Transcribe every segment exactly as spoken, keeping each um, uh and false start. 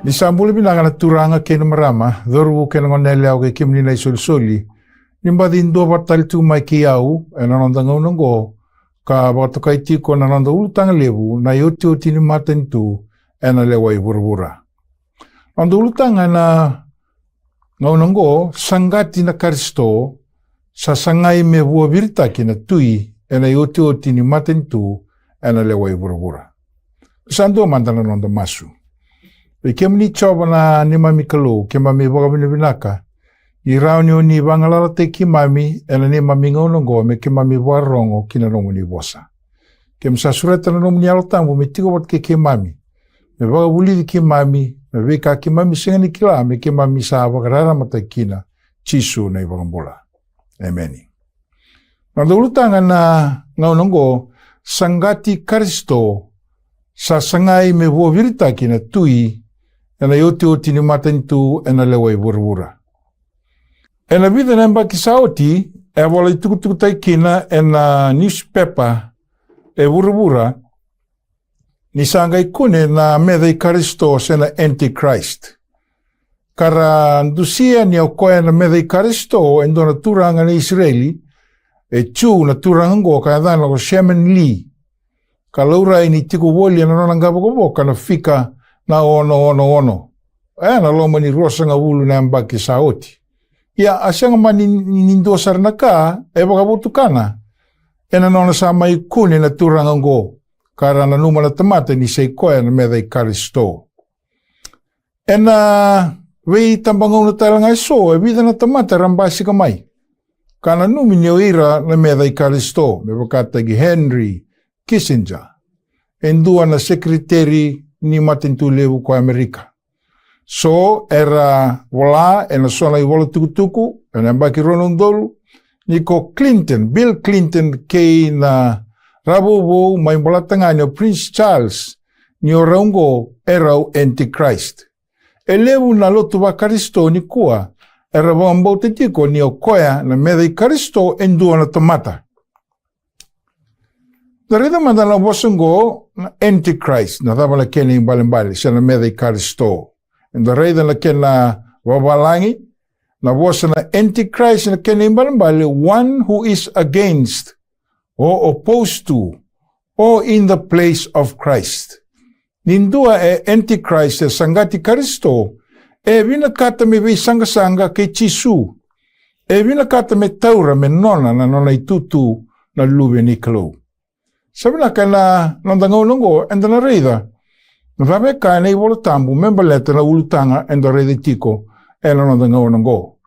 Ni sa bula vinaka na turaga kei na marama, cauravou kei na goneyalewa kei kemuni na isolisoli, ni baci duavata tale tu mai kei au ena noda gauna oqo, ka vakatokai tiko na noda ulutaga levu, na iotioti ni matanitu ena lewa i vuravura. Noda ulutaga ena gauna oqo, saqati na Karisito, sa sagai me vuaviritaki na tui ena iotioti ni matanitu ena lewa i vuravura. Sa dua mada na noda masu. Vei kemuni Jiova na neimami Kalou, keimami vakavinavinaka ni rawa ni o ni vagalalataki keimami ena neimami gauna oqo me keimami vakarorogo ki na nomuni vosa. Keimami sa sureta na nomuni Yalo Tabu me tiko vata kei keimami, me vakavulici keimami na veika keimami sega ni kila, me keimami sa vakararamataki kina. Jisu na iVakabula. Emeni. Noda ulutaga na gauna oqo, saqati Karisito, sa sagai me vuaviritaki na tui ena iotioti ni matanitu ena lewa i vuravura. Ena vica na yabaki sa oti, e a volai tukutukutaki kina ena niusipepa e vuravura ni sa qai kune na meca i Karisito se na Antichrist. Ka ra dusia ni o koya na meca i Karisito e dua na turaga na Isireli, e Jiu na turaga oqo ka yacana ko Sherman Lee. Ka laurai ni tiko voli ena nona qavokavoka na fika na ono ono ono, ena loma ni ruasagavulu na yabaki sa oti. Ia, a sega mani ni, ni dua sara na ka e vakavotukana ena nona sa mai kune na turaga oqo, ka ra nanuma na tamata ni sa i koya na meca i Karisito. Ena veitabagauna tale ga eso, e vica na tamata era basika mai ka nanumi ni o ira na meca i Karisito, me vakataki Henry Kissinger, e dua na sekeriteri ni matanitu levu ko Amerika. So era vola ena so na ivola tukutuku ena yabaki rua na udolu, ni ko Clinton, Bill Clinton, kei na ravouvou mai Bolatagane o Prince Charles, ni o rau oqo e rau Antichrist. E levu na lotu vaKarisito nikua era vakabauta tiko ni o koya na meca i Karisito e dua na tamata. Da raica mada na vosa oqo na Antichrist, na cava na kena ibalebale, se na meca i Karisito. Eda raica na kena vavalagi, na vosa na Antichrist na kena ibalebale, one who is against, or opposed to, or in the place of Christ. Ni dua e Antichrist, e saqati Karisito, e vinakata me veisaqasaqa kei Jisu. E vinakata me taura me nona na nona itutu na Luve ni Kalou. Sa vinaka ena noda gauna oqo eda na raica na cava e kaya na iVola Tabu me baleta na ulutaga eda raica tiko ena noda gauna oqo.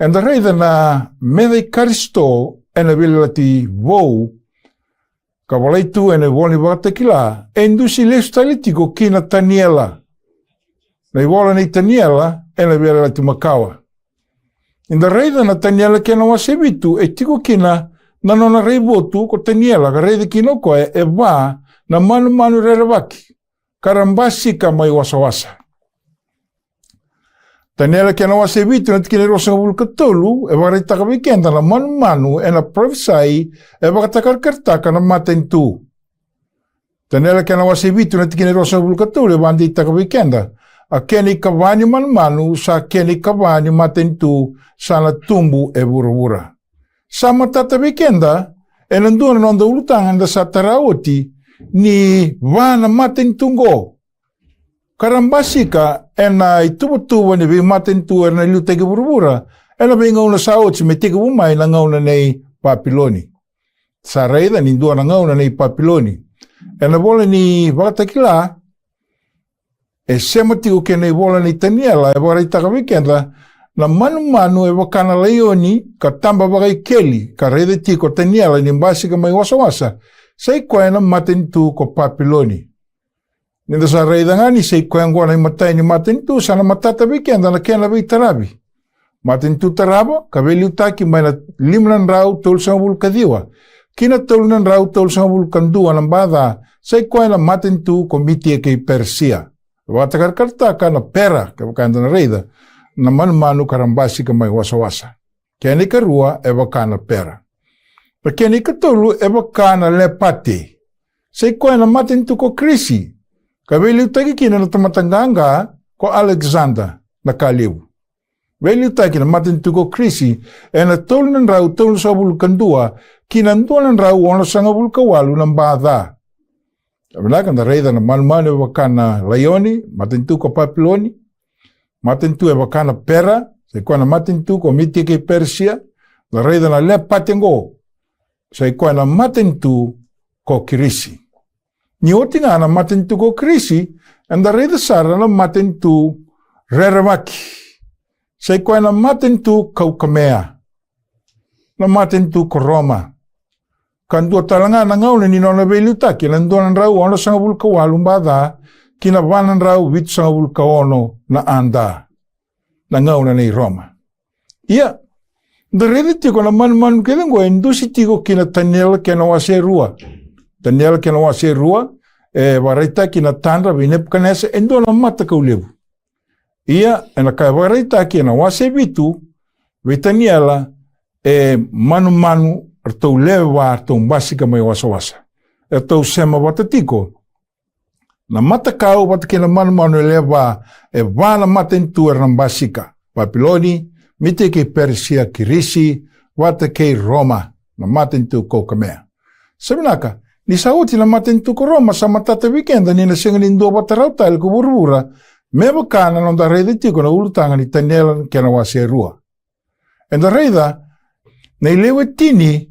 Eda raica na meca i Karisito ena Veiyalayalati Vou, ka volai tu ena ivola ni Vakatakila, e dusi lesu tale tiko ki na Taniela. Na ivola nei Taniela ena Veiyalayalati Makawa. Eda raica na Taniela kena wase vitu, e tiko kina na nona raivotu ko Taniela, ka raica kina o koya e va na manumanu rerevaki ka ra basika mai wasawasa. Taniela kena wase vitu na tikina e ruasagavulu ka tolu e vakaraitaka vei keda na manumanu ena parofisai e vakatakarakarataka na matanitu. Taniela kena wase vitu na tikina e ruasagavulu ka tolu e vakadeitaka vei keda, a kena ikava ni manumanu sa kena ikava ni matanitu sa na tubu e vuravura. Sa matata vei keda ena dua na noda ulutaga eda sa tara oti, ni va na matanitu oqo ka ra basika ena ituvatuva ni veimatanitu era na liutaki vuravura ena veigauna sa oti me tekivu mai na gauna nei Papiloni. Sa raica ni dua na gauna nei Papiloni. Ena ivola ni Vakatakila, e sema tiko kei na ivola nei Taniela, e vakaraitaka vei keda na manumanu e vaka na laioni ka taba vakaikeli, ka raica tiko Taniela ni basika mai wasawasa, sa i koya na matanitu ko Papiloni. Nida sa raica ga ni sa i koya oqo na imatai ni matanitu, sa na matata vei keda na kena veitaravi. Matanitu tarava ka veiliutaki mai na lima na drau tolusagavulu ka ciwa ki na tolu na drau tolusagavulu ka dua na B.C., sa i koya na matanitu ko Mitia kei Persia. Vakatakarakarataka na Pera, kevaka eda na raica na manumanu ka ra basika mai wasawasa. Kena ikarua e vaka na Pera. Na kena ikatolu e vaka na Lepate. Sa i koya na matanitu ko Kirisi, ka veiliutaki kina na tamata qaqa ko Alexander na Ka Levu. Veiliutaki na matanitu ko Kirisi ena tolu na drau tolu sagavulu ka dua ki na dua na drau ono sagavulu ka walu na baca. Vinaka, da raica na manumanu e vaka na laioni, matanitu ko Papiloni, matanitu e vaka na Pera, sai koya na matanitu ko Mitia kei Persia. Da raica na lepate oqo, sai koya na matanitu ko Kirisi. Ni oti ga na matanitu ko Kirisi, eda raica sara na matanitu rerevaki, sai koya na matanitu kaukamea, na matanitu ko Roma. Ka dua tale ga na gauna ni nona veiliutaki, na dua na drau ono sagavulu ka walu baca ki na va na drau vitu sagavulu ka ono na A D, na gauna nei Roma. Ia, da raica tiko na manumanu kece oqo e dusi tiko ki na Taniela kei na wase rua. Taniela kei na wase rua, e vakaraitaki na tadra vei Nepukanesa e dua na matakau levu. Ia, ena ka e vakaraitaki ena wase vitu, vei Taniela, e manumanu ratou lewe va ratou basika mai wasawasa. Eratou sema vata tiko na matakau vata kei na manumanu e lewe va, e va na matanitu era na basika: Papiloni, Mitia kei Persia, Kirisi, vata kei Roma, na matanitu kaukamea. Sa vinaka, ni sa oti na matanitu ko Roma, sa matata vei keda ni na sega ni dua vata rawa tale ko vuravura, me vaka na noda raica tiko na ulutaga ni Taniela kei na wase rua. Eda raica na ilewe tini,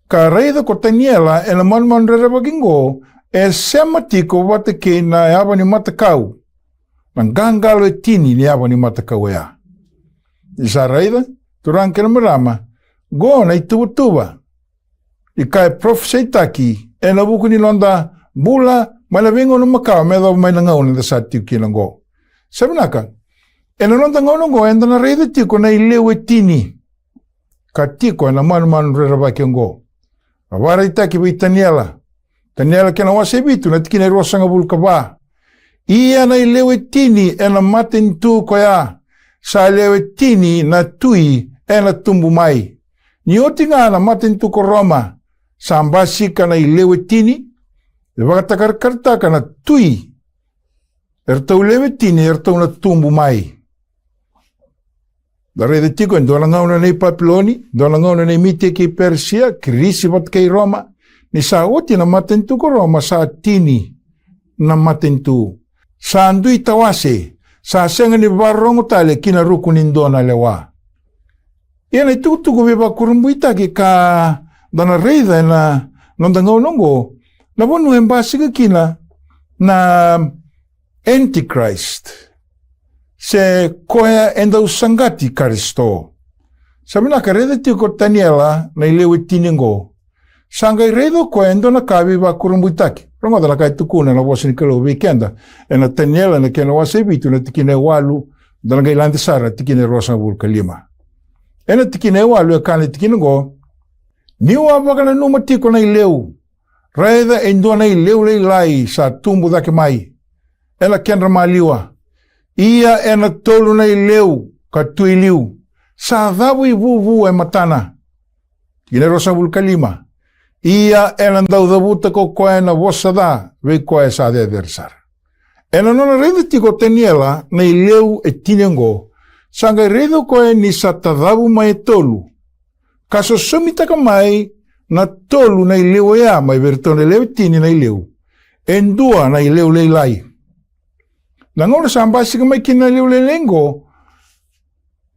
ka raica ko Taniela ena manumanu rerevaki oqo, e sema tiko vata kei na yava ni matakau, na qaqalo e tini ni yava ni matakau oya. Ni sa raica, turaga kei na marama, oqo na ituvatuva ni ka e parofisaitaki ena vuku ni noda bula mai na veigauna makawa me yacova mai na gauna eda sa tiko kina oqo. Sa vinaka, ena noda gauna oqo eda na raica tiko na ilewe tini ka tiko ena manumanu rerevaki oqo. A vakaraitaki vei Taniela, Taniela kei na wase vitu na tikina e ruasagavulu ka va. Ia na ilewe tini ena matanitu koya, sa lewe tini na tui ena tubu mai. Ni oti ga na matanitu ko Roma, sa basika na ilewe tini, e vakatakarakarataka na tui, eratou lewe tini, eratou na tubu mai. Da raica tiko e dua na gauna nei Papiloni, dua na gauna nei Mitia kei Persia, Kirisi vata kei Roma. Ni sa oti na matanitu ko Roma, sa tini na matanitu. Sa dui tawase, sa sega ni vakarorogo tale ki na ruku ni dua na lewa. Ia na itukutuku veivakurabuitaki ka da na raica ena noda gauna oqo, na vanua e basika kina na Antichrist, se koya e dau saqati Karisito. Sa vinaka, raica tiko Taniela na ilewe tini oqo. Sa qai raica o koya e dua na ka veivakurabuitaki. Rogoca na ka e tukuna na vosa ni Kalou vei keda ena Taniela na kena wase vitu na tikina e walu, da na qai lade sara na tikina e ruasagavulu ka lima. Ena tikina e walu e kaya na tikina oqo: Niu a vakananuma tiko na ileu, raica e dua na ileu lailai sa tubu cake mai ena kedra maliwa. Ia ena tolu na ileu ka tu i liu, sa cavu ivuvu e matana. Tikina e ruasagavulu ka lima: Ia ena dau cavuta ko koya na vosa ca vei koya sa cecere sara. Ena nona raica tiko o Taniela na ileu e tini oqo, sa qai raica o koya ni sa tacavu mai e tolu, ka sosomitaka mai na tolu na ileu oya mai vei iratou na lewe tini na ileu, e dua na ileu lailai. Na gauna sa basika mai kina na ileu lailai oqo,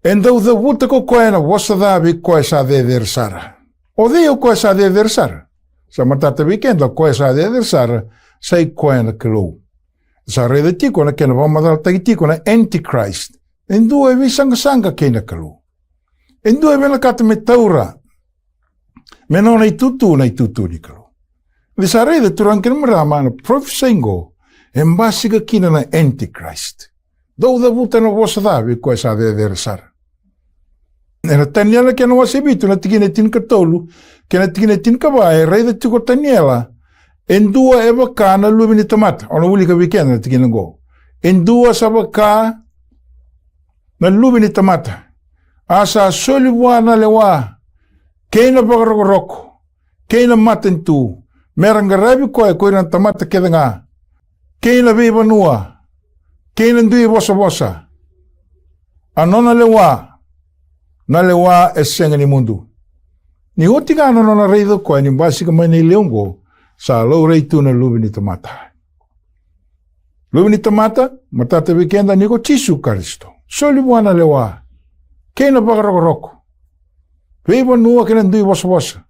e dau cavuta ko koya na vosa ca vei koya sa cecere sara. O cei o koya sa cecere sara? Sa matata vei keda o koya sa cecere sara, sai koya na Kalou. Sa raica tiko na kena vakamacalataki tiko na Antichrist, e dua e veisaqasaqa kei na Kalou, e dua e vinakata me taura me nona itutu na itutu ni Kalou. Ni sa raica, turaga kei na marama, na parofisai oqo e basika kina na Antichrist. Dau cavuta na vosa ca vei koya sa cecere sara. Ena Taniela kena wase vitu na tikina e tinikatolu kei na tikina e tinikava, e raica tiko o Taniela e dua e vaka na luve ni tamata. Au na wilika vei keda na tikina oqo: E dua sa vaka na luve ni tamata, a sa soli vua na lewa, kei na vakarokoroko, kei na matanitu, me ra qaravi koya ko ira na tamata kece ga, kei na veivanua, kei na dui vosavosa. A nona lewa, na lewa e sega ni mudu. Ni oti ga na nona raica o koya ni basika mai na ileu oqo, sa laurai tu na Luve ni tamata. Luve ni tamata, matata vei keda ni ko Jisu Karisito. Soli vua na lewa kei na vakarokoroko, veivanua kei na dui vosavosa.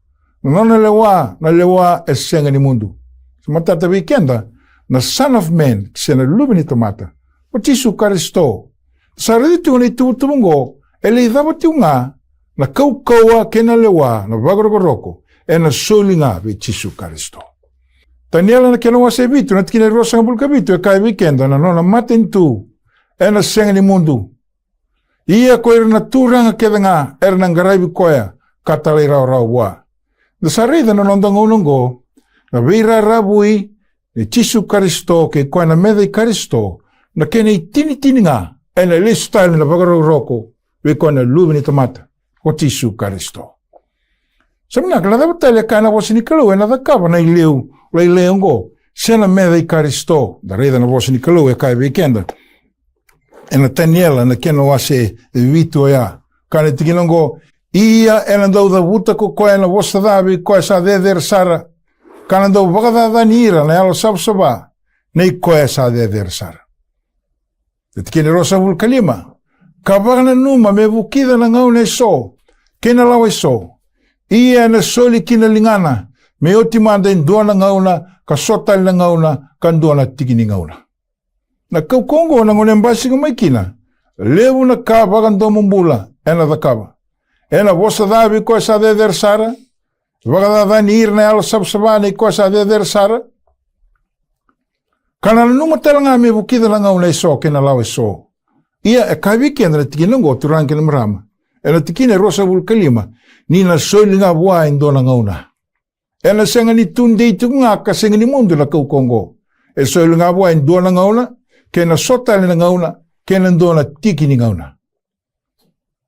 Na nona lewa, na lewa e sega ni mudu. Sa matata vei keda na Son of Man, se na Luve ni tamata, o Jisu Karisito. Sa raica tiko na ituvatuva oqo, e lai cava tiko ga na kaukauwa kei na lewa, na vakarokoroko, ena soli ga vei Jisu Karisito. Taniela na kena wase vitu, na tikina e ruasagavulu ka vitu, e kaya vei keda na nona matanitu ena sega ni mudu. Ia ko ira na turaga kece ga era na qaravi koya ka talairawarawa vua. Da sa raica na noda gauna oqo, na veiraravui ni Jisu Karisito kei koya na meca i Karisito, na kena itinitini ga ena lesu tale na vakarokoroko vei koya na Luve ni tamata, ko Jisu Karisito. Sa vinaka, na cava tale e kaya na vosa ni Kalou ena cakava na ileu lailai oqo, se na meca i Karisito? Da raica na vosa ni Kalou e kaya vei keda ena Taniela na kena wase vitu oya. Kaya na tikina oqo: Ia ena dau cavuta ko koya na vosa ca vei koya sa cecere sara, ka na dau vakacacani ira na yalo savasava nei koya sa cecere sara. Na tikina e ruasagavulu ka lima: Ka vakananuma me vukica na gauna eso kei na lawa eso, ia ena soli ki na ligana me oti mada e dua na gauna, ka so tale na gauna, ka dua na tiki ni gauna. Na kaukauwa oqo, na gauna e basika mai kina, levu na ka vakadomobula ena cakava. Ena vosa ca vei koya sa cecere sara, vakacacani ira na yalo savasava nei koya sa cecere sara, ka na nanuma tale ga me vukica na gauna eso kei na lawa eso. Ia e kaya vei keda na tikina oqo, turaga kei na marama, ena tikina e ruasagavulu ka lima, ni na soli ga vua e dua na gauna. Ena sega ni tudei tiko ga ka sega ni mudu na kaukauwa oqo. E soli ga vua e dua na gauna, kei na so tale na gauna, kei na dua na tiki ni gauna.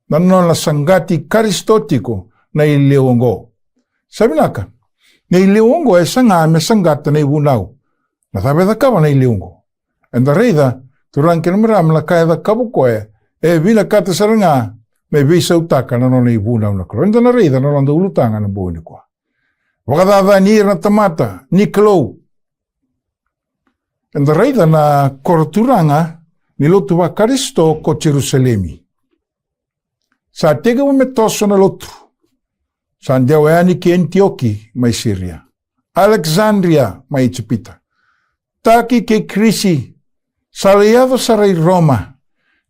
Na nona saqati Karisito tiko na ileu oqo. Sa vinaka, na ileu oqo e saga me saqata na ivunau. Na cava e cakava na ileu oqo? Eda raica, turaga kei na marama, na ka e cakava o koya, e vinakata sara ga me veisautaka na nona ivunau na Kalou. Eda na raica na noda ulutaga na bogi nikua. Vakacacani ira na tamata ni Kalou. Eda raica na koro turaga ni lotu vaKarisito ko Jerusalemi. Sa tekivu me toso na lotu. Sa dewa yani ki Anitioki mai Siria, Alexandria mai Ijipita, Taki kei Kirisi, sa lai yaco sara i Roma.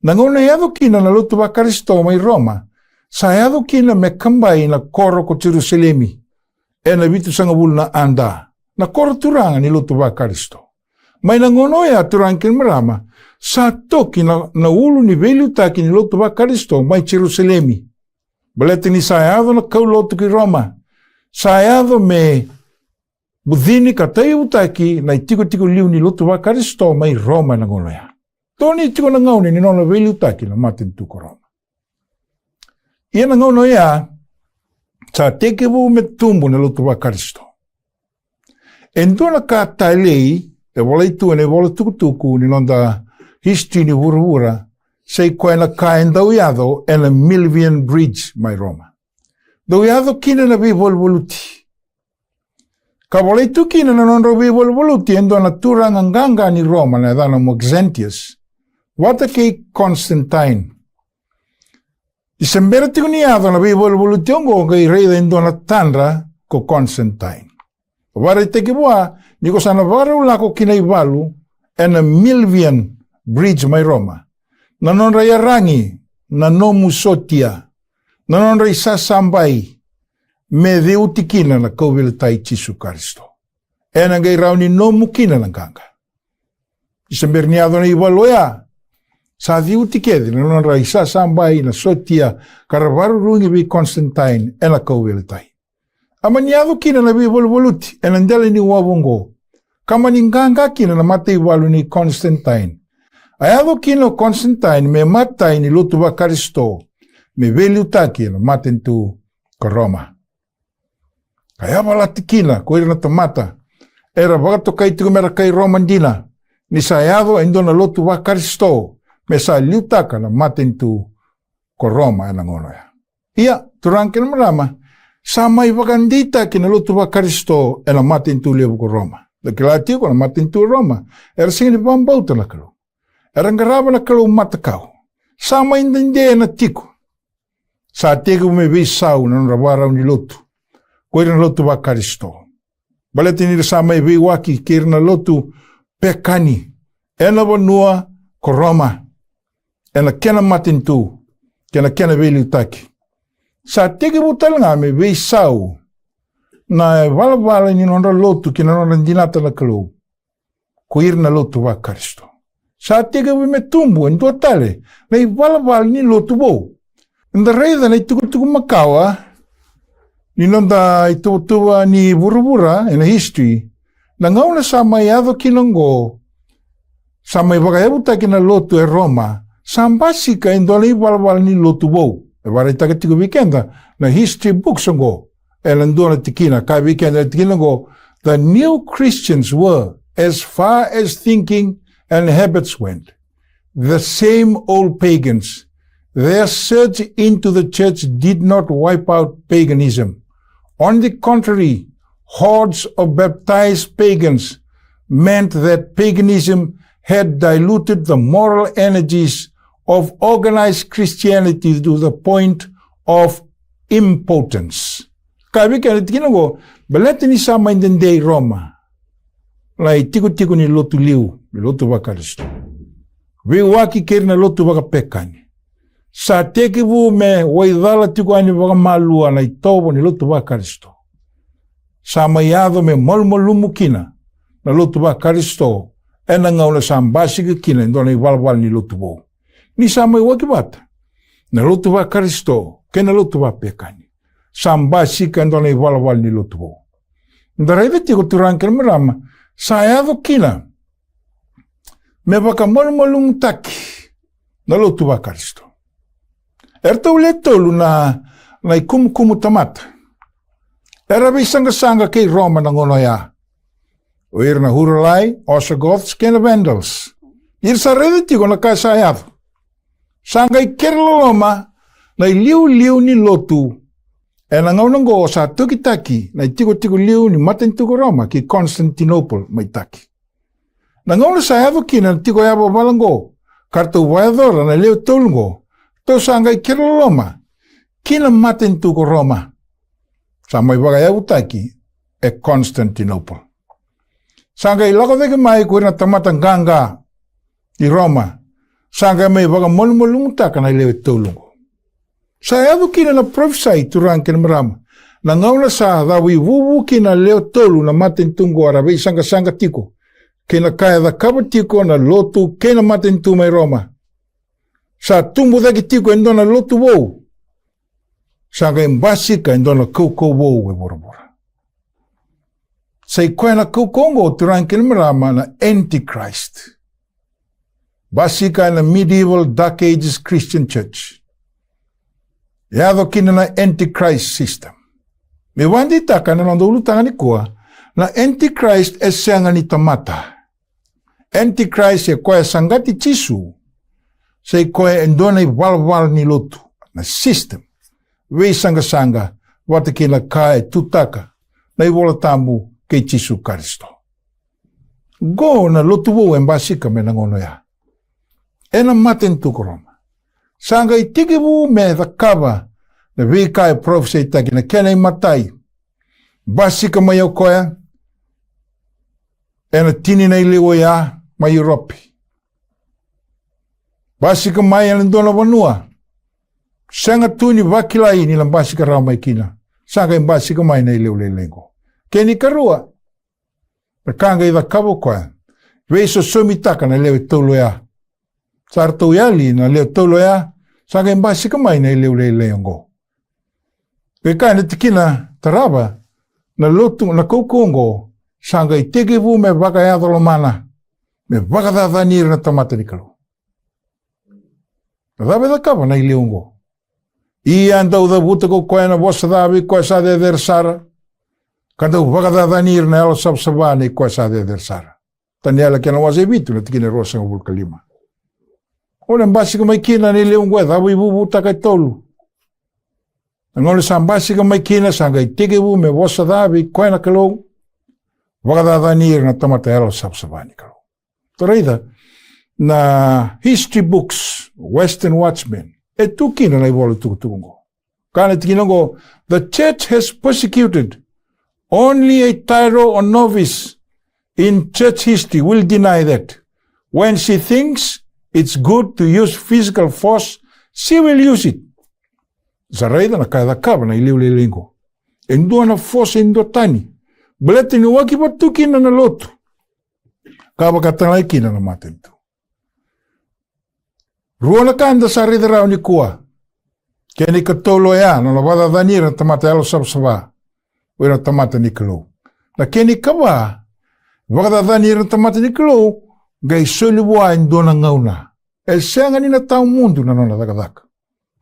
Na gauna e yaco kina na lotu vaKarisito mai Roma, sa yaco kina me kabai na koro ko Jerusalemi, ena vitusagavulu na A D. Na koro turaga ni lotu vaKarisito. Mai na gauna oya, turaga kei na marama, sa toki na, na ulu ni veiliutaki ni lotu vaKarisito mai Jerusalemi. Baleta ni sa yaco na kaulotu ki Roma, sa yaco me bucini ka tauyavutaki na itikotiko liu ni lotu vaKarisito mai Roma ena gauna oya. Toni tiko na gauna ni nona veiliutaki na matanitu ko Roma. Ia na gauna oya, sa tekivu me tubu na lotu vaKarisito. E dua na ka talei e volai tu ena ivola tukutuku ni noda history ni vuravura, sa i koya na ka e dau yaco ena Milvian Bridge mai Roma. Dau yaco kina na veivaluvaluti. Ka volai tu kina na nodrau veivaluvaluti e dua na turaga qaqa ni Roma na yacana Maxentius vata kei Constantine. Ni se bera tiko ni yaco na veivaluvaluti oqo, qai raica e dua na tadra ko Constantine. Vakaraitaki vua ni ko sa na vakarau lako ki na ivalu ena Milvian Bridge mai Roma, na nodra iyaragi na nomu sotia, na nodra isasabai, me ceuti kina na kauveilatai Jisu Karisito. Ena qai rawa ni nomu kina na qaqa. Ni se bera ni yaco na ivalu oya, sa ceuti kece na nodra isasabai na sotia ka ra vakarurugi vei Constantine ena kauveilatai. A mani yaco kina na veivaluvaluti ena dela ni wavu oqo, ka mani qaqa kina na mataivalu nei Constantine. A yaco kina o Constantine me matai ni lotu vaKarisito, me veiliutaki ena matanitu ko Roma. Ka yavalati kina ko ira na tamata era vakatokai tiko me ra kai Roma dina, ni sa yaco e dua na lotu vaKarisito me sa liutaka na matanitu ko Roma ena gauna oya. Ia, turaga kei na marama, sa mai vakadeitaki na lotu vaKarisito ena matanitu levu ko Roma. Da kila tiko na matanitu o Roma era sega ni vakabauta na Kalou. Era qarava na kalou matakau. Sa mai dede na tiko. Sa tekivu me veisau na nodra vakarau ni lotu ko ira na lotu vaKarisito, baleta ni ra sa mai veiwaki kei ira na lotu pekani ena vanua ko Roma, ena kena matanitu kei na kena veiliutaki. Sa tekivu tale ga me veisau na ivalavala ni nodra lotu kei na nodra dinata na Kalou ko ira na lotu vaKarisito. Sa tekivu me tubu e dua tale na ivalavala ni lotu vou. Eda raica na itukutuku makawa ni noda ituvatuva ni vuravura ena history, na gauna sa mai yaco kina oqo, sa mai vakayavutaki na lotu e Roma, sa basika e dua na ivalavala ni lotu vou. E vakaraitaka tiko vei keda na history books oqo ena dua na tikina, kaya vei keda na tikina oqo: "The new Christians were, as far as thinking and habits went, the same old pagans. Their surge into the church did not wipe out paganism. On the contrary, hordes of baptized pagans meant that paganism had diluted the moral energies of organized Christianity to the point of impotence." Kaya vei keda na tikina oqo, baleta ni sa mai dede i Roma na itikotiko ni lotu liu, ni lotu vaKarisito, veiwaki kei ira na lotu vakapekani, sa tekivu me waicala tiko yani vakamalua na itovo ni lotu vaKarisito. Sa mai yaco me malumalumu kina na lotu vaKarisito ena gauna sa basika kina e dua na ivalavala ni lotu vou. Ni sa mai waki vata na lotu vaKarisito kei na lotu vapekani, sa basika e dua na ivalavala ni lotu vou. Da raica tiko, turaga kei na marama, sa yaco kina me vakamalumalumutaki na lotu vaKarisito. Eratou le tolu na, na ikumukumu tamata era veisaqasaqa kei Roma na gauna oya. O ira na Hurulai, Ostrogoths kei na Vandals. Ira sa raica tiko na ka sa yaco. Sa qai kere loloma na iliuliu ni lotu. Ena gauna oqo sa tokitaki na itikotiko liu ni matanitu ko Roma ki Constantinople mai Taki. Na gauna sa yaco kina na tiko yavavala oqo ka ratou vakayacora na lewe tolu oqo, ratou sa qai kere loloma ki na matanitu ko Roma, sa mai vakayavutaki e Constantinople. Sa qai lako cake mai ko ira na tamata qaqa i Roma, sa qai mai vakamalumalumutaka na lewe tolu oqo. Sa yaco kina na parofisai, turaga kei na marama, na gauna sa cavuivuvu kina na lewe tolu na matanitu oqo era veisaqasaqa tiko, kei na ka e cakava tiko na lotu kei na matanitu mai Roma. Sa tubu cake tiko e dua na lotu vou. Sa qai basika e dua na kaukau vou e vuravura. Sa i koya na kaukau oqo, turaga kei na marama, na Antichrist. Basika ena medieval Dark Ages Christian Church. Yaco kina na Antichrist system. Me vakadeitaka na noda ulutaga nikua, na Antichrist e sega ni tamata. Antichrist e koya e saqati Jisu, sa i koya e dua na ivalavala ni lotu, na system veisaqasaqa vata kei na ka e tutaka na iVola Tabu kei Jisu Karisito. Qo na lotu vou e basika mai na gauna oya ena matanitu ko Roma. Sa qai tekivu me cakava na veika e parofisaitaki na kena imatai. Basika mai o koya ena tini na iliu oya mai Europe. Basika mai ena dua na vanua sega tu ni vakilai ni na basika rawa mai kina. Sa qai basika mai na iliu lailai qo. Kena ikarua, na ka qai cakava o koya, veisosomitaka na lewe tolu oya. Sa ratou yali na lewe tolu oya, sa qai basika mai na iliu lailai oqo. Qai kaya na tikina tarava, na lotu, na kaukau oqo sa qai tekivu me vakayaco lomana, me vakacacani ira na tamata ni Kalou. Na cava e cakava na iliu oqo? Ia dau cavuta ko koya na vosa ca vei koya sa cecere sara, ka dau vakacacani ira na yalo savasava nei koya sa cecere sara. Taniela kena wase e vitu na tikina e ruasagavulu ka lima. O na basika mai kina na ilevu qo e cava ivuvutaka e tolu. Na gauna sa basika mai kina sa qai tekivu me vosa ca vei koya na Kalou, vakacacani ira na tamata yalosavasava ni Kalou. Tou raica na history books, Western Watchman, e tu kina na ivola tukutuku qo. Ka na tikina qo, the church has persecuted only a Tyro or novice in church history will deny that when she thinks it's good to use physical force, she will use it. Sa raica na ka e cakava na iliu lailai qo. E dua na force, e dua tani. Baleta ni waki vatu kina na lotu ka vakatalai kina na matanitu. Rua na ka da sa raica rawa nikua. Kena ikatolu oya na nona vakacacani ira na tamata yalosavasava, o ira na tamata ni Kalou. Na kena ikava, vakacacani ira na tamata ni Kalou, qai soli vua e dua na gauna. E sega ni na tawa mudu na nona cakacaka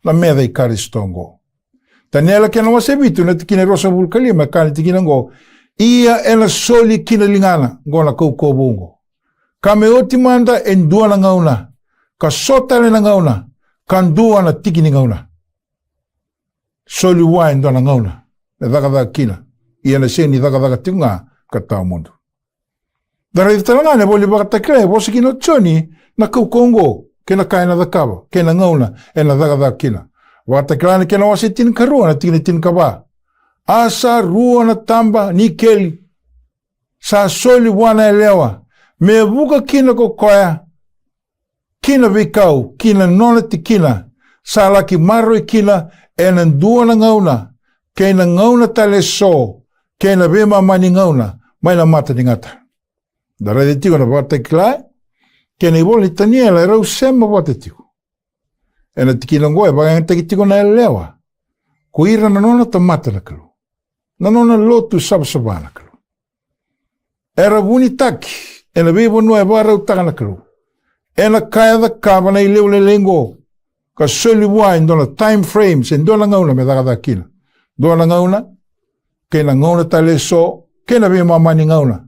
na meca i Karisito oqo. Taniela kena wase vitu na tikina e ruasagavulu ka lima, e kaya na tikina oqo, ia ena soli ki na ligana oqo na kaukauwa vou oqo. Ka me oti mada e dua na gauna, ka so tale na gauna, ka dua na tiki ni gauna. Soli vua e dua na gauna me cakacaka kina, ia ena sega ni cakacaka tiko ga ka tawa mudu. Da raica tale ga na ivola ni Vakatakila e vosa kina o Joni na kaukauwa oqo kei na ka ena cakava kei na gauna ena cakacaka kina. Vakatakila na kena wase tinikarua na tikina tinikava. A sa rua na taba ni keli sa soli vua na yalewa me vuka kina ko koya ki na veikau, ki na nona tikina, sa laki maroroi kina ena dua na gauna, kei na gauna tale eso, kei na veimama ni gauna mai na mata ni gata. Da raica tiko na Vakatakila kei na ivola ni Taniela e rau sema vata tiko. Ena tikina oqo e vakayagataki tiko na yalewa ko ira na nona tamata na Kalou, na nona lotu savasava na Kalou. Era vunitaki ena veivanua e vakarautaka na Kalou. Ena ka e cakava na iliu lailai oqo, ka soli vua e dua na time frames, e dua na gauna me cakacaka kina. Dua na gauna, kei na gauna tale eso, kei na veimama ni gauna.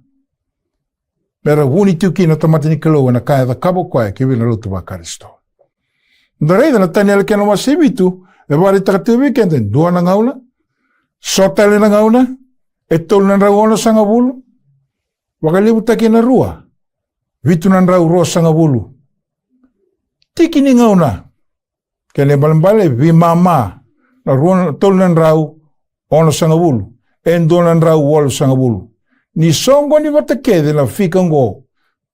Me ra vuni tiko kina na tamata ni Kalou ena ka e cakava o koya ki vei na lotu vaKarisito. Da raica na Taniela kena wase vitu, e vakaraitaka tiko vei keda e dua na gauna, so tale na gauna, e tolu na drau onosagavulu, vakalevutaki ena rua, vitu na drau ruasagavulu. Tiki ni gauna, kena ibalebale, veimama, na rua, tolu na drau onosagavulu, e dua na drau walusagavulu. Ni soqoni vata kece na fika oqo,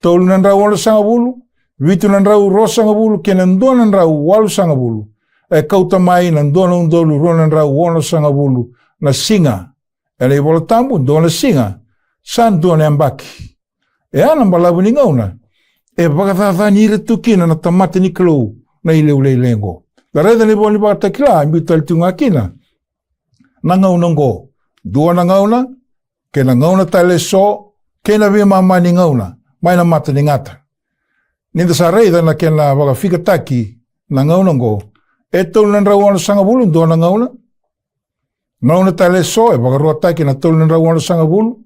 tolu na drau onosagavulu, vitu na drau ruasagavulu kei na dua na drau walusagavulu, e kauta mai na dua na udolu rua na drau onosagavulu na siga. Ena iVola Tabu, dua na siga sa dua na yabaki. E a na balavu ni gauna e vakacacani ira tu kina na tamata ni Kalou na iliu lailai oqo. Da raica na ivola ni Vakatakila e biu tale tu ga kina na gauna oqo, dua na gauna, kei na gauna tale eso, kei na veimama ni gauna mai na mata ni gata. Ni da sa raica na kena vakafikataki na gauna oqo, e tolu na drau onosagavulu dua na gauna, gauna tale eso e vakaruataki na tolu na drau onosagavulu,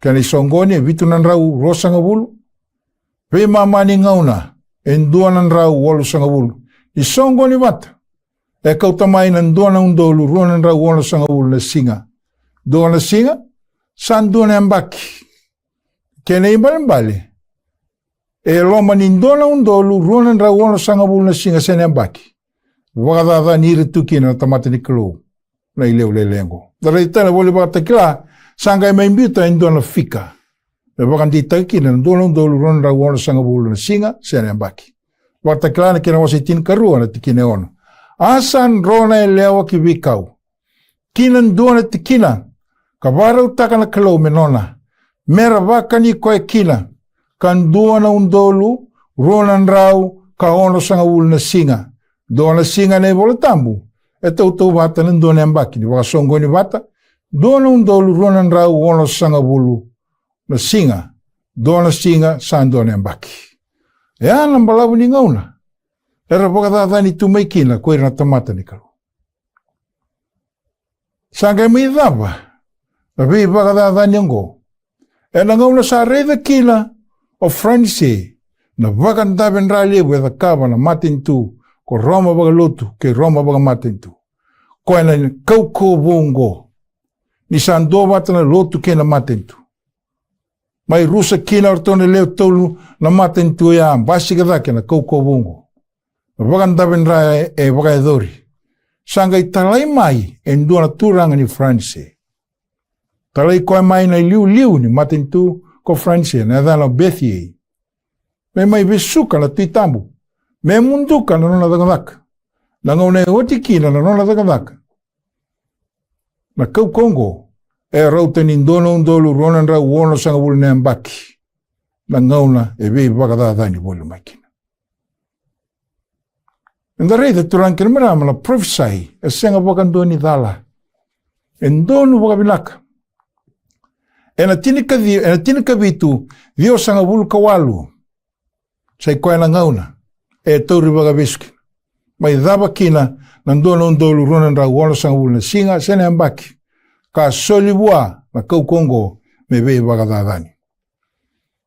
kena isoqoni e vitu na drau ruasagavulu, veimama ni gauna e dua na drau walusagavulu. Ni soqoni vata e kauta mai na dua na udolu rua na drau onosagavulu na siga. Dua na siga sa dua na yabaki. Kena ibalebale, e loma ni dua na udolu rua na drau onosagavulu na siga se na yabaki, vakacacani ira tu kina na tamata ni Kalou na iliu lailai oqo. Da raica tale na ivola ni Vakatakila, sa qai mai biuta e dua na fika me vakadeitaka kina na dua na udolu rua na drau onosagavulu na siga se na yabaki. Vakatakila na kena wase tinikarua na tikina e ono. A sa dro na yalewa ki veikau, ki na dua na tikina ka vakarautaka na Kalou me nona, me ra vakani koya kina, ka dua na udolu rua na drau ka onosagavulu na siga. Dua na siga ena iVola Tabu e tautauvata na dua na yabaki. Ni vakasoqoni vata, dua na udolu rua na drau onosagavulu na siga. Dua na siga sa dua na yabaki. E a na balavu ni gauna era vakacacani tu mai kina ko ira na tamata ni Kalou. Sa qai mai cava na veivakacacani oqo? Ena gauna sa raica kina o Franise na vakadavedra levu e cakava na matanitu ko Roma vakalotu kei Roma vakamatanitu, koya na kaukauwa vou oqo, ni sa duavata na lotu kei na matanitu. Mai rusa kina o ratou na lewe tolu na matanitu oya, basika cake na kaukauwa vou oqo. Na vakadavedra e vakayacori, sa qai talai mai e dua na turaga ni Franise. Talai koya mai na iliuliu ni matanitu ko Franise, na yacana o Bethier, me mai vesuka na Tui Tabu, me muduka na nona cakacaka. Na gauna e oti kina na nona cakacaka, na kaukauwa oqo e rauta ni dua na udolu rua na drau onosagavulu na yabaki, na gauna e veivakacacani voli mai kina. Eda raica, turaga kei na marama, na parofisai e sega vakadua ni cala. E donu vakavinaka. Ena tinikaci-, ena tinikavitu ciwasagavulu ka walu, sa i koya na gauna e tauri vakavesu kina. Mai cava kina na dua na udolu rua na drau onosagavulu na siga se na yabaki, ka soli vua na kaukauwa oqo me veivakacacani.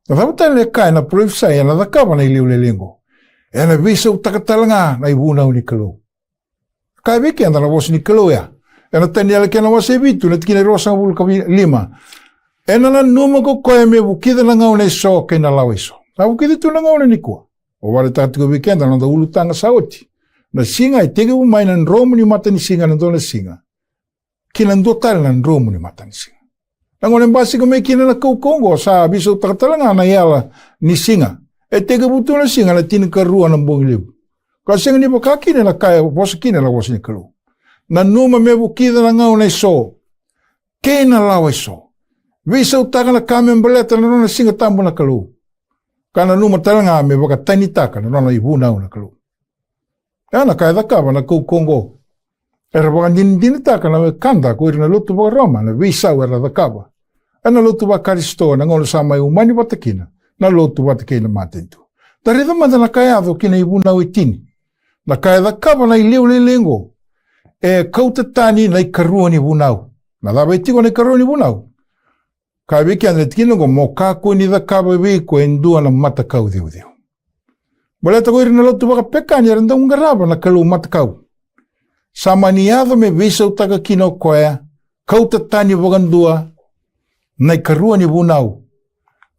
Na cava tale e kaya na parofisai ena cakava na iliuliu oqo? Ena veisautaka tale ga na ivunau ni Kalou. Kaya vei keda na vosa ni Kalou ya ena Taniela kei na wase e vitu, na tikina e ruasagavulu ka lima: Ena nanuma ko koya me vukica na gauna eso kei na lawa eso. Na vukica tu na gauna nikua. Au vakaraitaka tiko vei keda na noda ulutaga sa oti. Na siga e tekivu mai na dromu ni matanisiga, na dua na siga, ki na dua tale na dromu ni matanisiga. Na gauna e basika mai kina na kaukauwa oqo, sa veisautaka tale ga na iyala ni siga. E tekivu tu na siga na tinikarua na bogi levu. Ka sega ni vaka kina na ka e vosa kina na vosa ni Kalou. Nanuma me vukica na gauna eso kei na lawa eso. Veisautaka na ka me baleta na nona siga tabu na Kalou. Ka nanuma tale ga me vakatanitaka na nona ivunau na Kalou. Ia na ka e cakava na kaukauwa oqo, era vakadinadinataka na wekada ko ira na lotu vakaRoma na veisau era cakava ena lotu vaKarisito ena gauna sa mai umani vata kina na lotu vata kei na matanitu. Da raica mada na ka e yaco ki na ivunau e tini. Na ka e cakava na iliuliu oqo, e kauta tani na ikarua ni vunau. Na cava e tiko na ikarua ni vunau? Kaya vei keda na tikina oqo, mo kakua ni cakava vei iko e dua na matakau ceuceu. Baleta ko ira na lotu vakapekani era dau qarava na kalou matakau. Sa mani yaco me veisautaka kina o koya, kauta tani vakadua na ikarua ni vunau,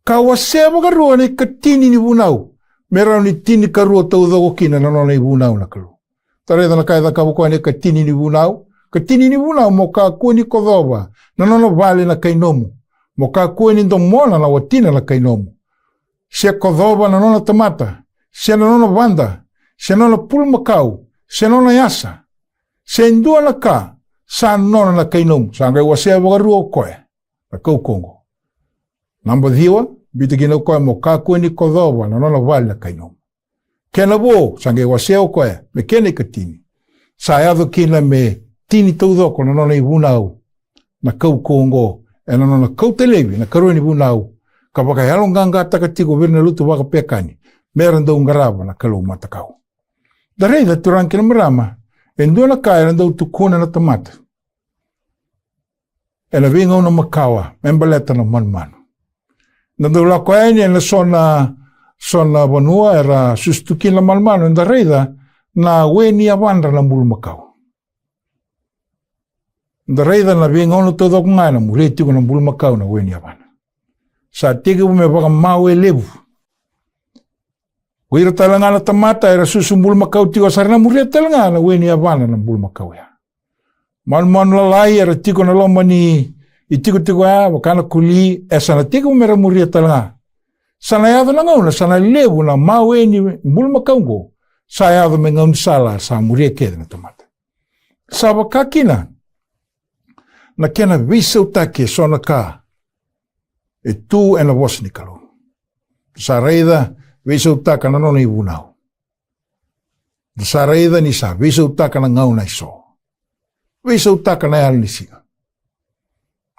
ka wasea vakarua na ikatini ni vunau, me rawa ni tinikarua taucoko kina na nona ivunau na Kalou. Da raica na ka e cakava o koya na ikatini ni vunau. Katini ni vunau, mo kakua ni kocova na nona vale na kai nomu. Mo kakua ni domona na watina na kai nomu, se kocova na nona tamata, se na nona vada, se na nona pulumakau, se na nona yasa, se dua na ka sa nona na kai nomu. Sa qai wasea vakarua o koya na kaukauwa oqo. Naba ciwa, biuta kina o koya, mo kakua ni kocova na nona vale na kai nomu. Kena vo, sa qai wasea o koya me kena ikatini. Sa yaco kina me tini taucoko na nona ivunau na kaukauwa oqo, ena nona kauta laivi na karua ni vunau, ka vakayaloqaqataka tiko vei ira na lotu vakapekani me ra dau qarava na kalou matakau. Da raica, turaga kei na marama, e dua na ka era dau tukuna na tamata ena veigauna makawa me baleta na manumanu. Na dau lako yani ena so na, so na vanua era susu tu kina na manumanu, eda raica na we ni yavadra na bulumakau. Da raica na veigauna taucoko ga ena muria tiko na bulumakau na we ni yavana. Sa tekivu me vakamawe levu. O ira tale ga na tamata era susu bulumakau tiko, sa ra na muria tale ga na we ni yavana na bulumakau ya. Manumanu lalai era tiko na loma ni itikotiko ya, vaka na koli, e sa na tekivu me ra muria tale ga. Sa na yaco na gauna sa na levu na mawe ni bulumakau oqo, sa yaco me gaunisala, sa muria kece na tamata. Sa vaka kina na kena veisautaki e so na ka e tu ena vosa ni Kalou. Sa raica, veisautaka na nona ivunau. Da sa raica ni sa veisautaka na gauna eso. Veisautaka na yalo ni siga.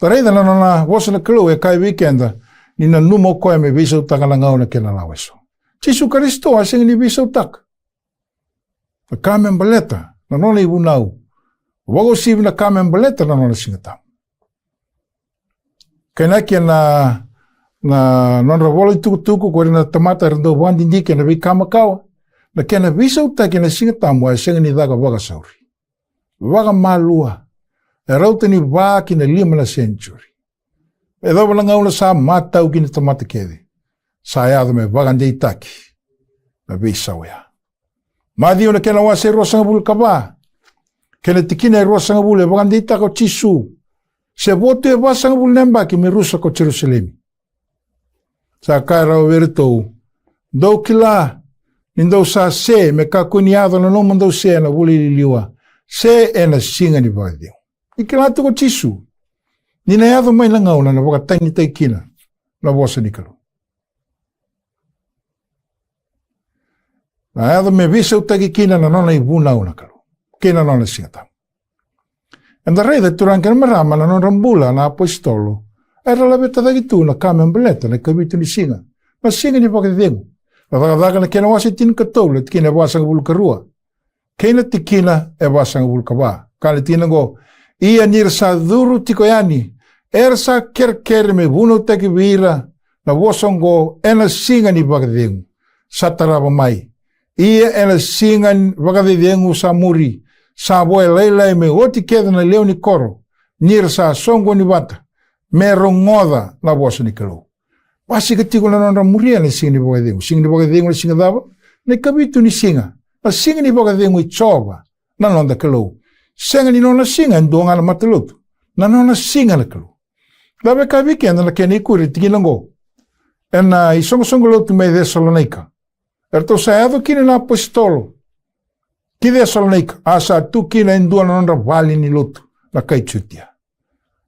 Da raica na nona vosa na Kalou e kaya vei keda ni nanuma o koya me veisautaka na gauna kei na lawa eso. Jisu Karisito a sega ni veisautaka na ka me baleta na nona ivunau, vakauasivi na ka me baleta na nona siga tabu. Kainaki ena na nodra vola itukutuku, ko ira na tamata era dau vakadidike ena veika makawa, na kena veisautaki ena Siga Tabu a sega ni caka vakasauri, vakamalua. E rauta ni va ki na lima na century. E yacova na gauna sa matau kina na tamata kece, sa yaco me vakadeitaki na veisau oya. Maciu na kena wase e ruasagavulu ka va, kei na tikina e ruasagavulu, e vakadeitaka o Jisu, se vo tu e vasagavulu na yabaki me rusa ko Jerusalemi. Sa kaya rawa vei iratou, dou kila ni dou sa se me kakua ni yaco na nomudou se ena vula i liliwa, se ena siga ni vakacegu. Ni kila tu ko Jisu ni na yaco mai na gauna na vakatanitaki kina na vosa ni Kalou. Na yaco me veisautaki kina na nona ivunau na Kalou kei na nona Siga Tabu. Eda raica, turaga kei na marama, na nodra bula na apositolo, era laveta cake tu na ka me baleta na ikavitu ni siga, na siga ni vakacegu. Na Cakacaka na kena wase tinikatolu, na tikina e vasagavulu ka rua kei na tikina e vasagavulu ka va. Ka na tikina oqo, ia ni ra sa curu tiko yani, era sa kerekere me vunautaki vei ira na vosa oqo ena siga ni vakacegu sa tarava mai. Ia ena siga ni vakacecegu sa muri, sa vo e lailai me oti kece na lewe ni koro, ni ra sa soqoni vata me rogoca na vosa ni Kalou. Basika tiko na nodra muria na siga ni vakacegu. Siga ni vakacegu na siga cava? Na ikavitu ni siga. Na siga ni vakacegu i Jiova na noda Kalou. Sega ni nona siga e dua ga na matalotu. Na nona siga na Kalou. Cava e kaya vei keda na kena ikuri, tikina oqo, ena isoqosoqo lotu mai Cesalonaika? Eratou sa yaco kina na apositolo ki Cesalonaika, a sa tu kina e dua na nodra vale ni lotu na kai Jutia.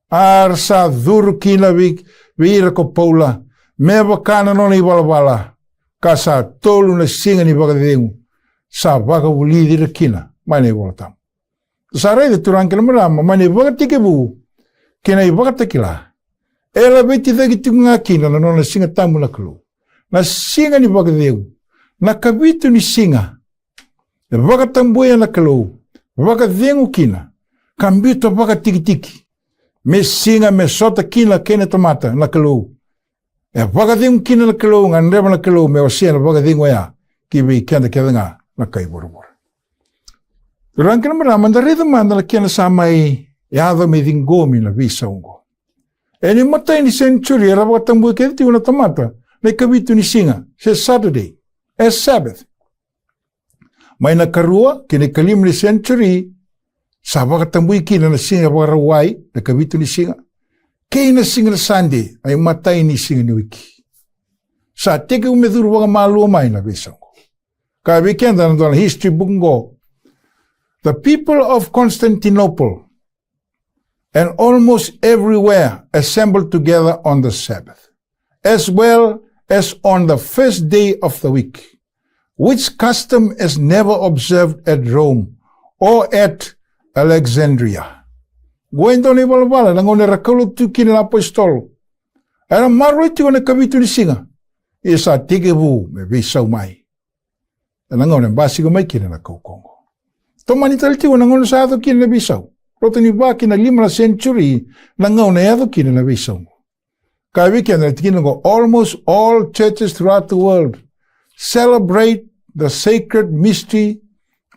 A ra sa curu kina vei, vei ira ko Paula, me vaka na nona ivalavala, ka sa tolu na siga ni vakacegu sa vakavulici ira kina mai na iVola Tabu. Sa raica, turaga kei na marama, mai na iVakatekivu kei na iVakatakila, e laveti cake tiko ga kina na nona Siga Tabu na Kalou, na siga ni vakacegu, na ikavitu ni siga. E vakatabuya na Kalou, vakacegu kina, ka biuta vakatikitiki me siga me sota kina kei na tamata na Kalou. E vakacegu kina na Kalou, gadreva na Kalou me wasea na vakacegu oya ki vei keda kece ga na kai vuravura. Turaga kei na marama, da raica mada na kena sa mai yaco me ciqomi na veisau oqo. Ena imatai ni century era vakatabui kece tiko na tamata na ikavitu ni siga, se Saturday, e Sabbath. Mai na ikarua ki na ikalima ni century, sa vakatabui kina na siga Vakarauwai, na ikavitu ni siga, kei na siga na Sunday, na imatai ni siga ni wiki. Sa tekivu me curu vakamalua mai na veisau oqo. Kaya vei keda na dua na history book oqo, the people of Constantinople and almost everywhere assembled together on the Sabbath, as well as on the first day of the week, which custom is never observed at Rome or at Alexandria. Qo e dua na ivalavala na gauna era kaulotu kina na apositolo. Era maroroi tiko na ikavitu ni siga, ia sa tekivu me veisau mai ena gauna e basika mai kina na kaukaua oqo. Tomani tale tiko na gauna sa yaco kina na veisau. Rauta ni va ki na lima na century na gauna e yaco kina na veisau oqo. Kaya vei keda na tikina oqo, almost all churches throughout the world celebrate the sacred mystery,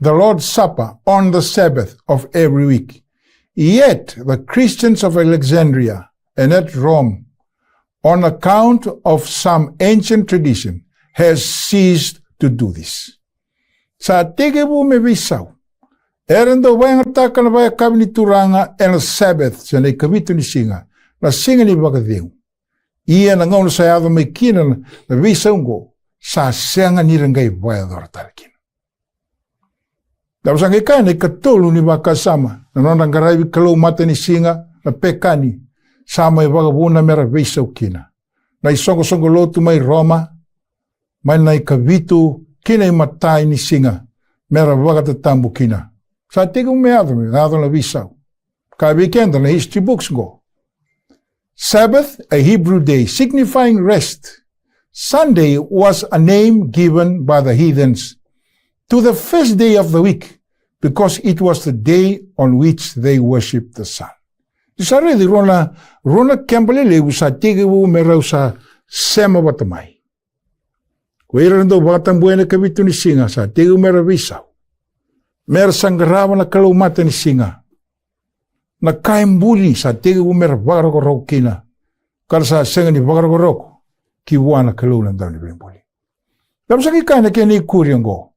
the Lord's Supper, on the Sabbath of every week. Yet the Christians of Alexandria and at Rome, on account of some ancient tradition, has ceased to do this. Sa tekivu me veisau. Era dau vakayagataka na vakayakavi ni Turaga ena Sabbath, se na ikavitu ni siga, na siga ni vakacegu. Ia na gauna sa yaco mai kina na, na veisau oqo, sa sega ni ra qai vakayacora tale kina. Dau sa qai kaya na ikatolu ni vakasama, na nodra qaravi kalou matanisiga na pekani, sa mai vakavuna mera veisau kina. Na isoqosoqo lotu mai Roma, mai na ikavitu ki na imatai ni siga, mera vakatatabu kina. Sa tekivu me yaco, me yaco na veisau. Kaya vei keda na history books qo. Sabbath, a Hebrew day signifying rest. Sunday was a name given by the heathens to the first day of the week, because it was the day on which they worshipped the sun. Ni sa raici rua na, rua na keba lelevu sa tekivu me rau sa sema vata mai. Ko ira era dau vakatabuya ena ikavitu ni siga sa tekivu mera veisau, mera sa qarava na Kalou matanisiga. Na ka e buli sa tekivu mera vakarokoroko kina, ka ra sa sega ni vakarokoroko ki vua na Kalou na Dauniveibuli. Cava sa qai kaya na kena ikuri oqo?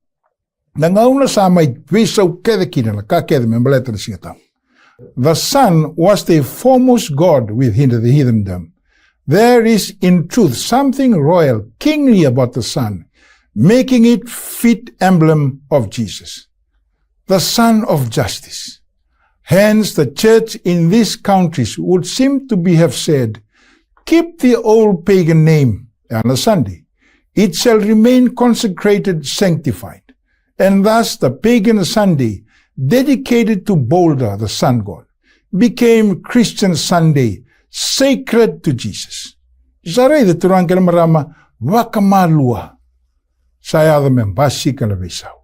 Na gauna sa mai veisau kece kina na ka kece me baleta na Siga Tabu. The Sun was the foremost god with the heathendom. There is in truth something royal, kingly about the sun, making it fit emblem of Jesus, the Son of Justice. Hence, the church in these countries would seem to be have said, "Keep the old pagan name, Ana Sunday. It shall remain consecrated, sanctified." And thus the pagan Sunday, dedicated to Balder, the sun god, became Christian Sunday, sacred to Jesus. Sa raica, turaga kei na marama, vakamalua sa yaco me basika na veisau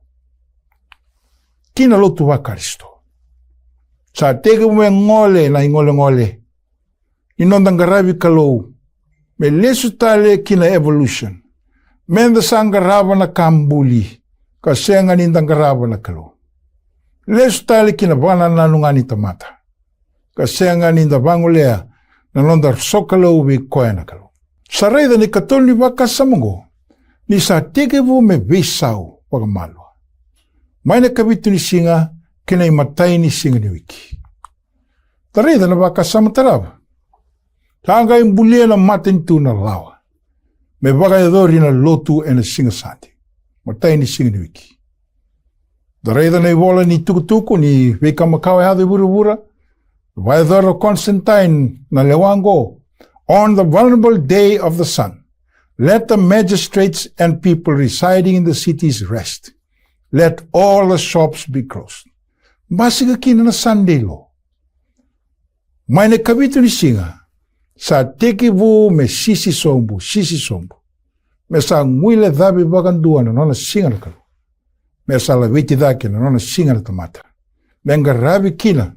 ki na lotu vaKarisito. Sa tekivu me gole na igolegole ni noda qaravi Kalou, me lesu tale ki na evolution, meda sa qarava na ka buli ka sega ni da qarava na Kalou. Lesu tale ki na vakanananu ga ni tamata ka sega ni da vagolea na noda sokalou vei koya na Kalou. Sa raica na ikatolu ni vakasama oqo, ni sa tekivu me veisau vakamalua mai na ikavitu ni siga ki na imatai ni siga ni wiki. Da raica na vakasama tarava. Sa qai bulia na matanitu na lawa me vakayacori na lotu ena Siga Sade, matai ni siga ni wiki. Da raica na ivola ni tukutuku ni veika makawa e yaco e vuravura. Vakayacora o Constantine na lewa oqo: "On the venerable day of the sun, let the magistrates and people residing in the cities rest. Let all the shops be closed." Basika kina na Sunday law. Mai na ikavitu ni siga sa tekivu me sisi sobu, sisi sobu, me sa guilecavi vakadua na nona siga na Kalou, me sa laveti cake na nona siga na tamata, me qaravi kina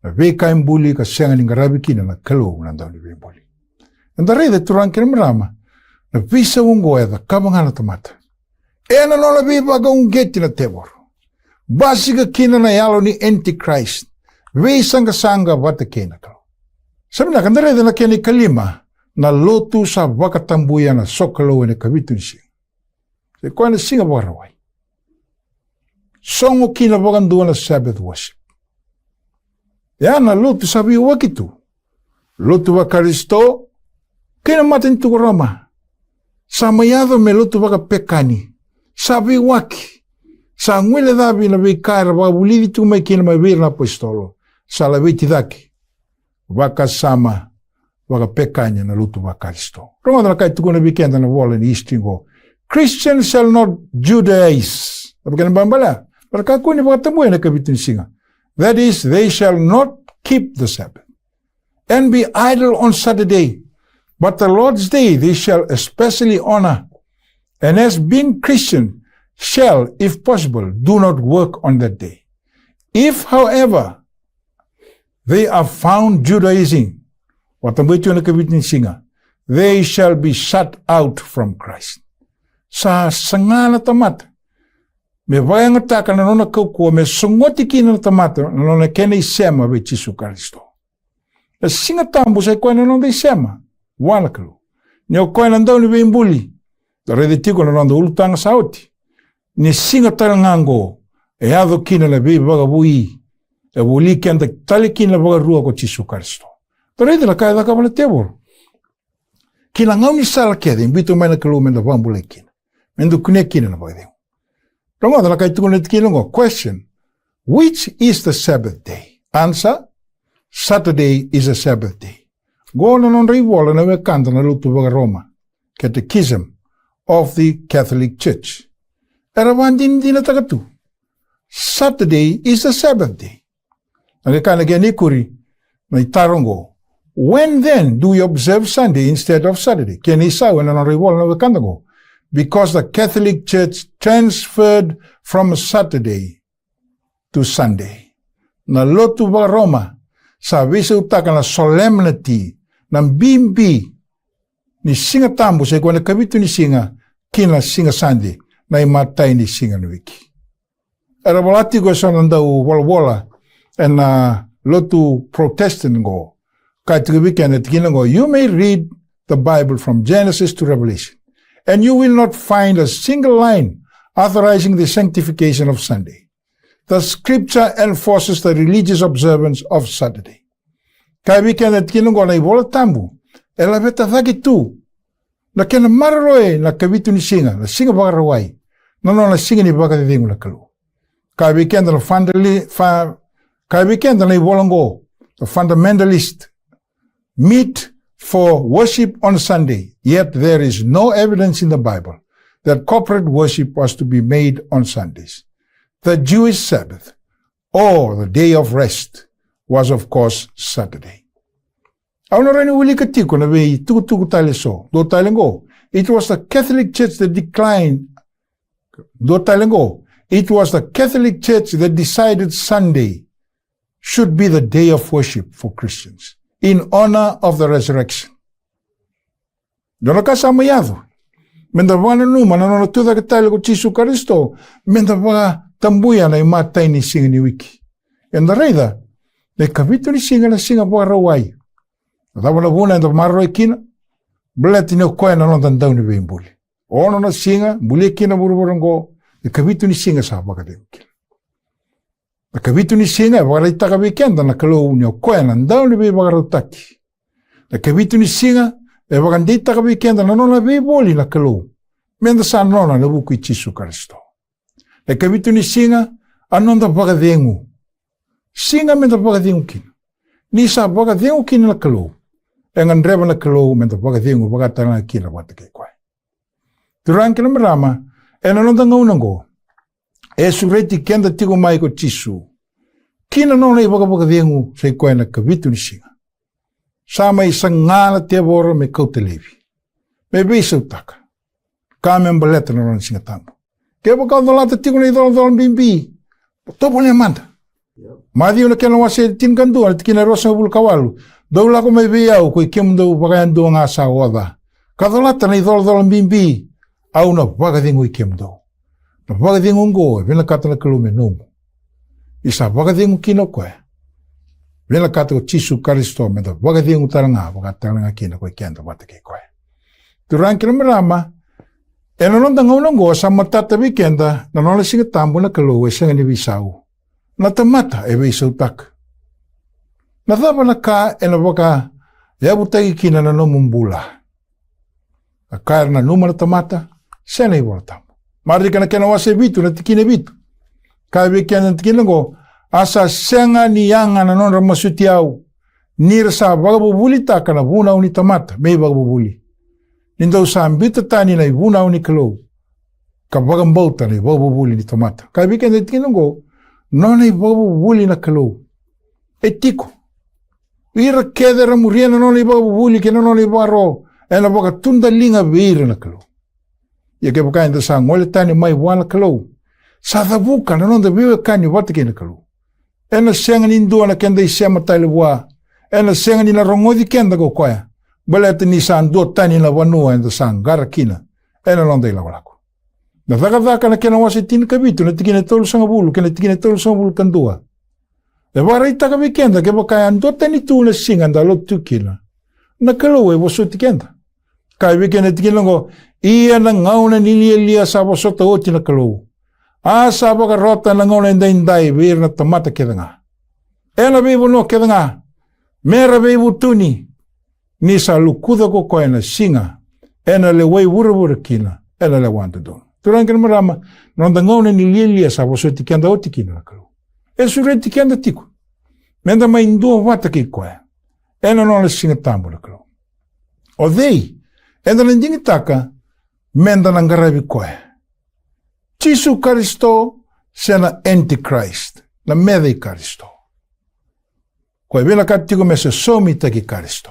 na veika e buli ka sega ni qaravi kina na Kalou na Dauniveibuli. Eda raica, turaga kei na marama, na veisau oqo e cakava ga na tamata ena nona veivakauqeti na tevoro. Basika kina na yalo ni Antichrist, veisaqasaqa vata kei na Kalou. Sa vinaka, da raica na kena ikalima, na lotu sa vakatabuya na sokalou ena ikavitu ni siga. Sa i koya na siga Vakarauwai. Sogo kina vakadua na Sabbath worship. Ya na lotu sa veiwaki tu, lotu vaKarisito kei na matanitu ko Roma. Sa mai yaco me lotu vakapekani, sa veiwaki, sa guilecavi na veika era vakavulici tu mai kina mai vei ira na apositolo. Sa laveti cake vakasama vakapekani na lotu vaKarisito. Rogoca na ka e tukuna vei keda na vola ni history oqo: "Christians shall not Judaize." Cava kena ibalebale? Era kakua ni vakatabuya na ikavitu ni siga. That is, they shall not keep the Sabbath and be idle on Saturday, but the Lord's day they shall especially honor. And as being Christian, shall, if possible, do not work on that day. If, however, they are found Judaizing, vakatabuya tiko na ikavitu ni siga, they shall be shut out from Christ. Sa saga na tamata me vakayagataka na nona kaukauwa me sogoti kina na tamata na nona kena isema vei Jisu Karisito. Na Siga Tabu sa i koya na noda isema vua na Kalou, ni o koya na Dauniveibuli. Da raica tiko na noda ulutaga sa oti, ni siga tale ga oqo e yaco kina na veivakavoui, e voli keda tale kina vakarua ko Jisu Karisito. Da raica na ka e cakava na tevoro ki na gaunisala kece e biuta mai na Kalou meda vakabulai kina, meda kunea kina na vakacegu. Rogoca na ka e tukuna tiko kina oqo. Question: "Which is the Sabbath day?" Answer: "Saturday is a Sabbath day." Qo na nodra ivola na wekada na lotu vakaRoma, Catechism of the Catholic Church. Era vakadinadinataka tu, "Saturday is a Sabbath day." Na kena ikuri, na itaro oqo: "When then do we observe Sunday instead of Saturday?" Kena isau ena nodra ivola na wekada oqo: "Because the Catholic Church transferred from Saturday to Sunday." Na lotu vakaRoma sa veisautaka na solemnity, na bibi ni Siga Tabu, sa i koya na ikavitu ni siga, ki na Siga Sade, na imatai ni siga ni wiki. Era vola tiko eso na dauvolavola ena lotu Protestant qo. Kaya tiko vei keda na tikina qo, "You may read the Bible from Genesis to Revelation, and you will not find a single line authorizing the sanctification of Sunday. The scripture enforces the religious observance of Saturday." Kaya vei keda na tikina qo, na iVola Tabu e laveta cake tu na kena maroroi na ikavitu ni siga, na siga Vakarauwai, na nona siga ni vakacecegu na Kalou. Kaya vei keda na fundali-, fa-, kaya vei keda na ivola qo, the fundamentalist meet for worship on Sunday, yet there is no evidence in the Bible that corporate worship was to be made on Sundays. The Jewish Sabbath, or the day of rest, was of course Saturday. Au na rawa ni wilika tiko na veitukutuku tale eso. Dua tale qo, it was the Catholic Church that declined. Dua tale qo, it was the Catholic Church that decided Sunday should be the day of worship for Christians in honor of the resurrection. Dua na ka sa mai yaco, meda vakananuma na nona tucake tale ko Jisu Karisito, meda vakatabuya na imatai ni siga ni wiki. Eda raica na ikavitu ni siga na siga Vakarauwai. Na cava na vuna eda maroroi kina? Baleta ni o koya na noda Dauniveibuli. Ono na siga bulia kina vuravura oqo, na ikavitu ni siga sa vakacegu kina. Na ikavitu ni siga e vakaraitaka vei keda na Kalou ni o koya na Dauveivakarautaki. Na ikavitu ni siga e vakadeitaka vei keda na nona veivoli na Kalou, meda sa nona ena vuku i Jisu Karisito. Na ikavitu ni siga, a noda vakacegu. Siga meda vakacegu kina. Ni sa vakacegu kina na Kalou, e gadreva na Kalou meda vakacegu vakatalega kina vata kei koya. Turaga kei na marama, ena noda gauna oqo, e sureti keda tiko mai ko Jisu ki na nona ivakavakacegu, sa i koya na ikavitu ni siga. Sa mai saga na tevoro me kauta laivi, me veisautaka, ka me baleta na nona Siga Tabu. Kevaka o colata tiko na icolacola bibi, tovolea mada. Maciu na kena wase tinikadua, na tikina e ruasagavulu ka walu. "Dou lako mai vei au, koi kemudou vakayadua ga sa oca, ka colata na icolacola bibi, au na vakacegui kemudou." Na vakacegu oqo e vinakata na Kalou me nomu. Ni sa vakacegu kina o koya, vinakata ko Jisu Karisito meda vakacegu talega, vakatalega kina koi keda vata kei koya. Turaga kei na marama, ena noda gauna oqo sa matata vei keda na nona Siga Tabu na Kalou, e sega ni veisau. Na tamata e veisautaka. Na cava na ka ena vakayavutaki kina na nomu bula? Na ka era nanuma na tamata, se na iVola Tabu. Marika na kena wase vitu, na tikina e vitu. Kaya vei keda na tikina oqo, "A sa sega ni yaga na nodra masuti au, ni ra sa vakavuvulitaka na vunau ni tamata me ivakavuvuli. Ni dou sa biuta tani na ivunau ni Kalou, ka vakabauta na ivakavuvuli ni tamata." Kaya vei keda na tikina oqo, nona ivakavuvuli na Kalou e tiko. Ira kece era muria na nona ivakavuvuli kei na nona ivakaro, ena vakatudaliga vei ira na Kalou. Ia kevaka eda sa gole tani mai vua na Kalou, sa cavuka na noda veiwekani vata kei na Kalou. Ena sega ni dua na keda isema tale vua. Ena sega ni na rogoci keda ko koya, baleta ni sa dua tani na vanua eda sa qara kina ena noda ilakolako. Na Cakacaka na kena wase tinikavitu, na tikina e tolusagavulu kei na tikina e tolusagavulu ka dua. E vakaraitaka vei keda kevaka e a duatani tu na siga eda lotu tu kina, na Kalou e vosoti keda. Kaya vei keda na tikina oqo, "Ia na gauna ni lialia sa vosota oti na Kalou, a sa vakarota na gauna edaidai vei ira na tamata kece ga, ena veivanua kece ga, me ra veivutuni, ni sa lukuca ko koya na siga, ena lewai vuravura kina ena lewa dodonu." Turaga kei na marama, na noda gauna ni lialia sa vosoti keda oti kina na Kalou. E sureti keda tiko meda mai duavata kei koya ena nona Siga Tabu na Kalou. O cei eda na digitaka meda na qaravi koya? Jisu Karisito se na Antichrist, na meca i Karisito? Koya e vinakata tiko me sosomitaki Karisito.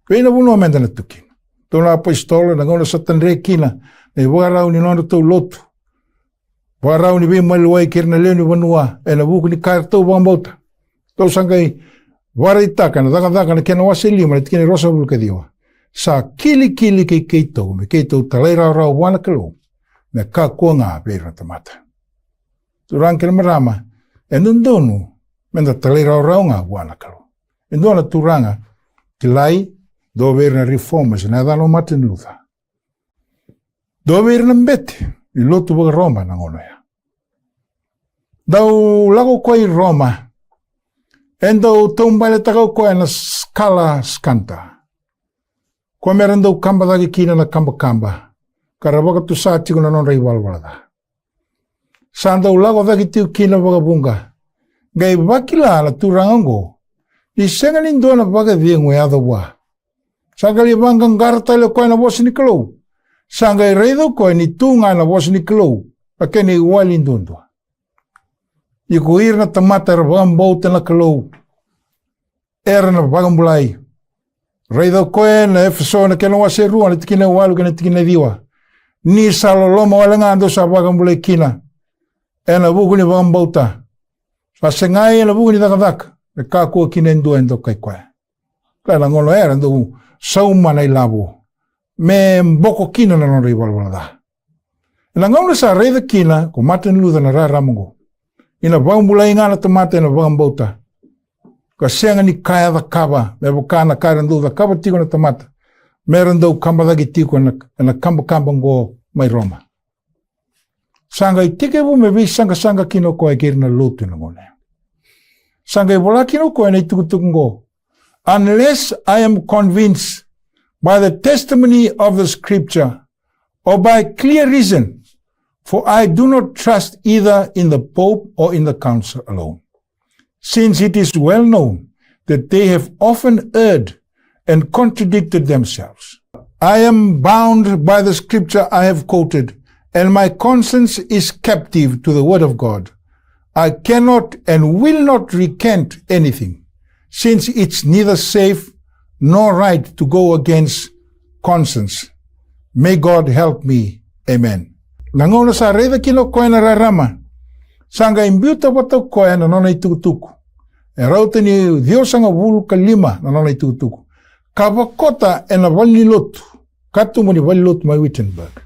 Vei na vanua meda na tu kina? Tou na apositolo, na gauna sa tadre kina na ivakarau ni nodratou lotu, vakarau ni veimaliwai kei ira na lewe ni vanua ena vuku ni ka eratou vakabauta. Tou sa qai vakaraitaka na Cakacaka na kena wase lima, na tikina e ruasagavulu ka ciwa. sa kilikili kei keitou me keitou talairawarawa vua na Kalou, me kakua ga vei ira na tamata. Turaga kei na marama, e dodonu meda talairawarawa ga vua na Kalou. E dua na turaga kilai, dua vei ira na reformers, na yacana o Martin Luther. Dua vei ira na bete ni lotu vaka-Roma na gauna oya. Dau lako o koya i Roma, e dau taubaletaka o koya na Scala Santa, koya me ra dau kaba cake kina na kabakaba ka ra vakatusa tiko na nodra ivalavala ca. Sa dau lako cake tiko kina vakavuqa, qai vakila na turaga oqo ni sega ni dua na vakacegu e yaco vua. Sa qai lai vaqaqara tale o koya na vosa ni Kalou. Sa qai raica o koya ni tu ga na vosa ni Kalou na kena iwali duadua. Ia ko ira na tamata era vakabauta na Kalou, era na vakabulai. Raica o koya na Efeso na kena wase rua na tikina e walu kei na tikina e ciwa, ni sa loloma wale ga dou sa vakabulai kina ena vuku ni vakabauta, sa segai ena vuku ni cakacaka, me kakua kina e dua e dokai koya. Kila na gauna era dau sauma na ilavo me boko kina na nodra ivalavala ca. Ena gauna sa raica kina ko Martin Luther na rarama oqo, ni na vakabulai ga na tamata ena vakabauta, ka sega ni ka e cakava me vaka na ka era dau cakava tiko na tamata me ra dau kaba cake tiko ena, ena kabakaba oqo mai Roma. Sa qai tekivu me veisaqasaqa kina o koya kei ira na lotu ena gauna ya. Sa qai vola kina o koya na itukutuku oqo: "Unless I am convinced by the testimony of the scripture or by clear reason, for I do not trust either in the Pope or in the Council alone, since it is well known that they have often erred and contradicted themselves. I am bound by the scripture I have quoted, and my conscience is captive to the word of God. I cannot and will not recant anything, since it's neither safe nor right to go against conscience. May God help me. Amen." Na gauna sa raica kina o koya na rarama, sa qai biuta vata o koya na nona itukutuku. E rauta ni ciwasagavulu ka lima na nona itukutuku, ka vakota ena valenilotu, katuba ni valenilotu mai Wittenberg.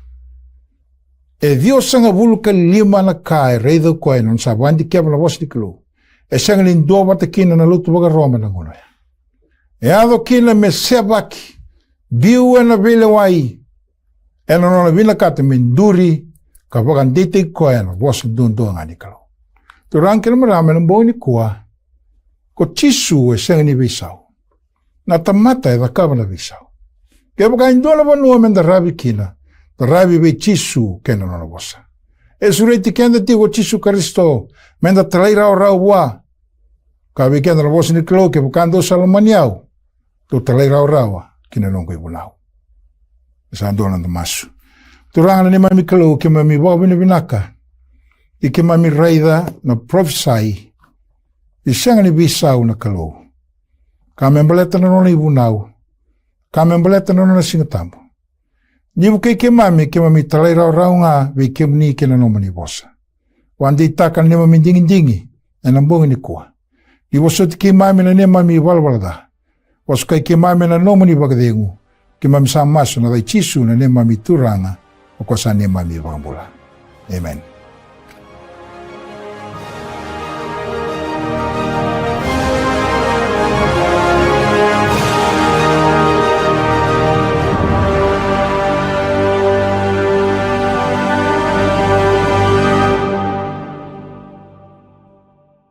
E ciwasagavulu ka lima na ka e raica o koya ena nona sa vakadikeva na vosa ni Kalou. E sega ni duavata kina na lotu vaka-Roma na gauna oya. E yaco kina me sevaki, biu ena veilewai, ena nona vinakata me duri ka vakadeitaki koya ena vosa duadua ga ni Kalou. Turaga kei na marama, ena bogi nikua, ko Jisu e sega ni veisau. Na tamata e cakava na veisau. Kevaka e dua na vanua meda ravi kina, da ravi vei Jisu kei na nona vosa. E sureti keda tiko o Jisu Karisito meda talairawarawa vua. Kaya vei keda na vosa ni Kalou, "Kevaka dou sa lomani au, dou talairawarawa ki na noqu ivunau." Sa dua na noda masu. Turaga na neimami Kalou, keimami vakavinavinaka ni keimami raica na parofisai ni sega ni veisau na Kalou, ka me baleta na nona ivunau, ka me baleta na nona Siga Tabu. Ni vukei keimami, keimami talairawarawa ga vei kemuni kei na nomuni vosa. Vakadeitaka na neimami digidigi ena bogi nikua. Ni vosoti keimami na neimami ivalavala ca. Vosoti keimami ena nomuni vakacegu. Keimami sa masu ena yaca i Jisu na neimami Turaga, o koya sa neimami iVakabula. Emeni.